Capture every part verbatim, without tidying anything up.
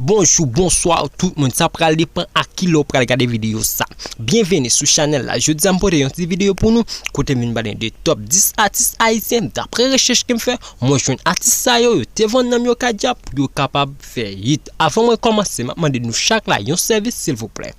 Bonjou, bonswa tout moun, sa pral depann a kilè w pral gade videyo sa. Byenveni sou chanèl la. Jodi a m pote yon ti videyo pou nou, kote m vin pale de top dis atis ayisyen. Daprè rechèch ke m fè, mwen jwenn atis sa yo, yo te vann nanm yo ka dyab pou yo kapab fè hit. Avan mwen kòmanse, m ap mande nou chak la yon sèvis silvouplè.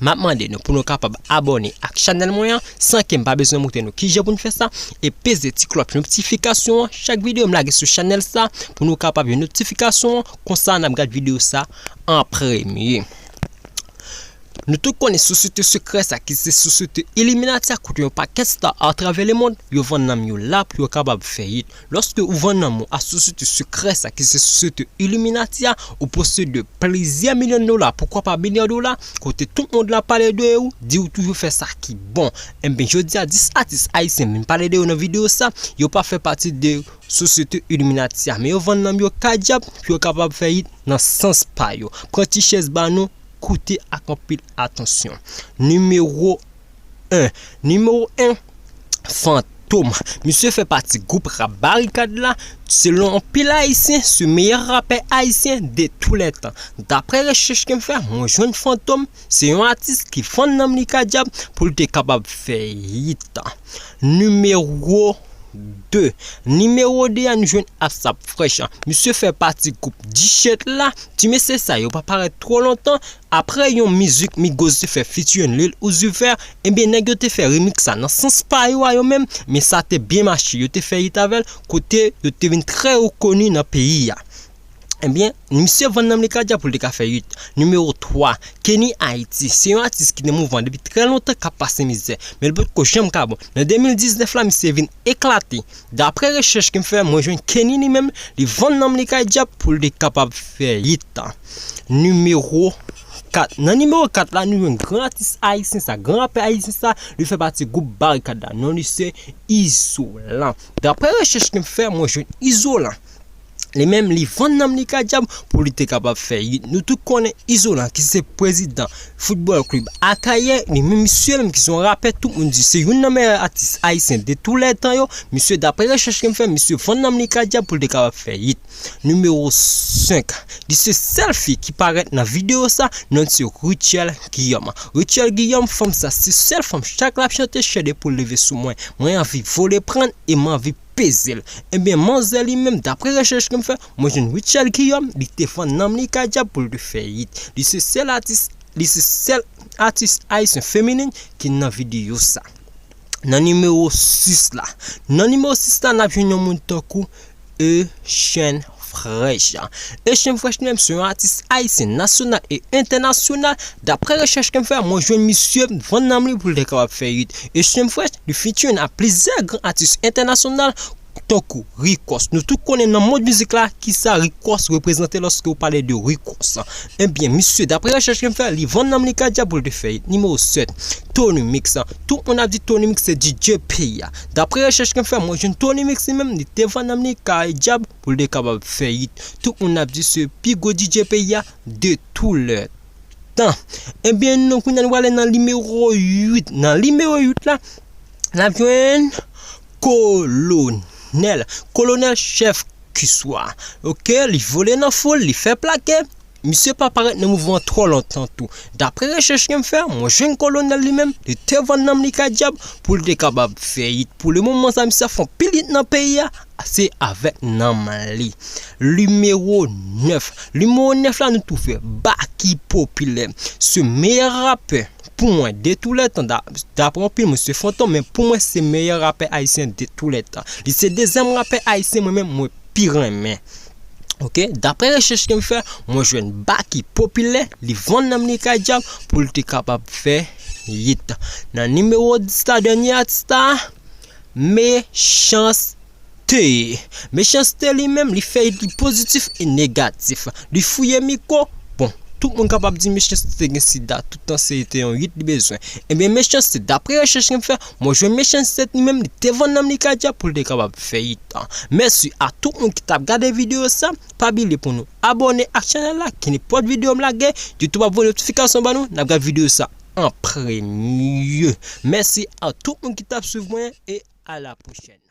M ap mande nou pou nou kapab abòne ak chanèl mwen an, san ke m pa bezwen montre nou kijan pou n fè sa, e peze ti klòch notifikasyon an, chak videyo m lage sou chanèl sa, pou nou kapab yon notifikasyon an, konsa n ap gad videyo sa an premye. Nou tout konnen sosyete sekrè sa ki se sosyete Illuminati a, kote yon pakèt star atravè lemonn, yo vann nanm yo la pou yo kapab fè hit. Lòske ou vann nanm ou a sosyete sekrè sa ki se sosyete Illuminati a, ou posede plizyè milyon dola, poukwa pa milyon dola, kote tout mond la pale de ou, di ou toujou fè sa ki bon. Enben, jodi a dis atis ayisyen vin pale de yo nan videyo sa, yo pa fè pati de sosyete Illuminati a, men yo vann nanm yo ka dyab pou yo kapab fè hit nan sans pa yo. Pran ti chèz ba nou, koute ak anpil atansyon. Nimewo en. Nimewo en, Fantom. Misye fè pati gwoup rap Barikad la. Selon anpil ayisyen, se meyè rapè ayisyen de tou lè tan. Daprè rechèch ke m fè, mwen jwenn Fantom se yon atis ki vann nanm li ka dyab pou l te kapab fè hit. Nimewo de. Nimewo de a, nou jwenn ASAP Fresh. Misye fè pati gwoup Dichèt la. Ti mesye sa yo pa parèt twò lontan. Aprè yon mizik Migos te fè featuring Lil Uzi Vert, ebyen nèg yo te fè remix sa nan sans pa yo a yo menm, men sa te byen mache, yo te fè hit avè l, kote yo te vin trè rekoni nan peyi a. Ebyen, misye vann nanm li ka dyab pou l te ka fè hit. Nimewo twa, Kenny Haiti. Se yon atis ki nan mouvman depi trè lontan k ap pase mizè, men l potko janm ka bon. Nan de mil diznèf la, misye vin eklate. Daprè rechèch ke m fè, mwen jwenn Kenny li menm, li vann nanm li ka dyab pou l te kapab fè hit. Nimewo kat. Nan nimewo kat la, nou jwenn gran atis ayisyen sa, gran rapè ayisyen sa, li fè pati gwoup Barikad la. Non li se Izolan. Daprè rechèch ke m fè, mwen jwenn Izolan. Li menm, li vann nanm li ka dyab pou li te kapab fè hit. Nou tout konnen Izolan ki se prezidan Football Club Akayè, li menm misye menm ki se yon rapè, tout moun di se youn nan meyè atis ayisyen de tou lè tan yo. Misye, daprè rechèch ke m fè, misye vann nanm li ka dyab pou li te kapab fè hit. Nimewo senk. Li se sèl fi ki parèt nan videyo sa, non se Rutshelle Guillaume. Rutshelle Guillaume, fanm sa, se sèl fanm chak l ap chante chede pou l leve sou mwen. Mwen anvi vole prann e mwen anvi peze l. Ebyen, manzè li menm, daprè rechèch ke m fè, mwen jwenn Rutshelle Guillaume, li te vann nanm li ka dyab pou l te fè hit. Li se sèl atis, li se sèl atis ayisyen feminen ki nan videyo sa. Nan nimewo sis la. Nan nimewo sis la, n ap jwenn yon moun tankou Echèn Fresh. Echèn Fresh li menm se yon atis ayisyen nasyonal e entènasyonal. Daprè rechèch ke m fè, mwen jwenn misye vann nanm li pou l te kapab fè hit. Echèn Fresh, li featuring a plizyè gran atis entènasyonal tankou Rick Ross. Nou tout konnen nan mond mizik la, kisa Rick Ross reprezante lòske w pale de Rick Ross. Ebyen, misye, daprè rechèch ke m fè, li vann nanm li ka dyab pou l te fè hit. Nimewo sèt, Tony Mix. Tout moun ap di Tony Mix se D J peyi a. Daprè rechèch ke m fè, mwen jwenn Tony Mix li menm, li te vann nanm li ka dyab pou l te kapab fè hit. Tout moun ap di se pi gwo D J peyi a de tou lè tan. Ebyen, nou kounye a nou prale nan nimewo uit. Nan nimewo uit la, n ap jwenn Kolonèl. Kolonèl Chèf Kiswa. Oke, li vole nan foul, li fè plake. Misye pa parèt nan mouvman twò lontan tou. Daprè rechèch ke m fè, mwen jwenn Kolonèl li menm, li te vann nanm li ka dyab pou l te kapab fè hit. Pou le moman sa, misye ap fè anpil hit nan peyi a, se avèk nanm li. Nimewo nèf. Nimewo nèf la, nou twouve Baky Popilè. Se meyè rapè pou mwen de tou lè tan, da-, daprè anpil moun se Fantom, men pou mwen se meyè rapè ayisyen de tou lè tan. Li se dezyèm rapè ayisyen mwen menm mwen pi renmen. Oke, daprè rechèch ke m fè, mwen jwenn Baky Popilè, li vann nanm li ka dyab pou l te kapab fè hit. Nan nimewo dis la, dènye atis la, Mechans-T. Mechans-T li menm, li fè hit li pozitif e negatif. Li fouye mikwo. Bon, tout moun kapab di Mechans-T te gen sida, tout tan se te yon hit li bezwen. Ebyen, Mechans-T, daprè rechèch ke m fè, mwen jwenn Mechans-T li menm, li te vann nanm li ka dyab pou l te kapab fè hit. Mèsi a tout moun ki t ap gade videyo sa. Pa bliye pou nou abòne ak chanèl la, ki nenpòt videyo m lage, YouTube ap voye notifikasyon ban nou, n ap gad videyo sa an premye. Mèsi a tout moun ki t ap swiv mwen e a la pwochèn.